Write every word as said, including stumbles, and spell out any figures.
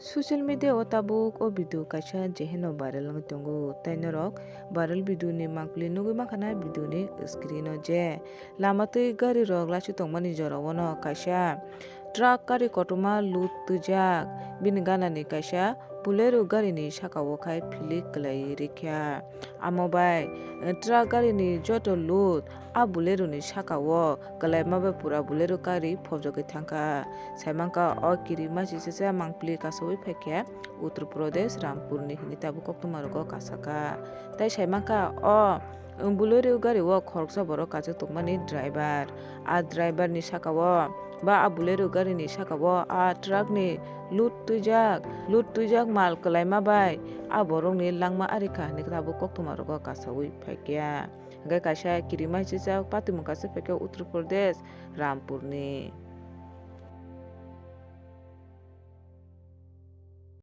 Social media o tabuk o video kaisa jeheno viral wngwi tongo, tei norok viral video ni mangpili nugwi mankha na video ni screen o je lama twi gari rok lachi tongmani jora o no kaisa truck gari kotorma load twijak bini gana ni kaisa Bolero gari ni saka o khai philik kwlaiwi rikha. Amo bai truck gari ni joto load a Bolero ni saka o kwlaima bai pura Bolero gari phobjagwi thangkha. Saimankha o kiri machisa mangpili kasawi phaikha Uttar Pradesh Rampur ni hinwi tabuk koktwma rogo kasakha. Tei saimankha o Bolero gari o khoroksa borok kachuk tongmani driver. A driver ni saka o ba a Bolero gari ni saka o a truck ni load twijak, load twijak mal kwlaima bai a borok ni langma arikha hinwi tabuk koktwma rogo kasawi phaikha. Hingke kaisa kiri machisa patimung kaisa phaikha Uttar Pradesh Rampur ni.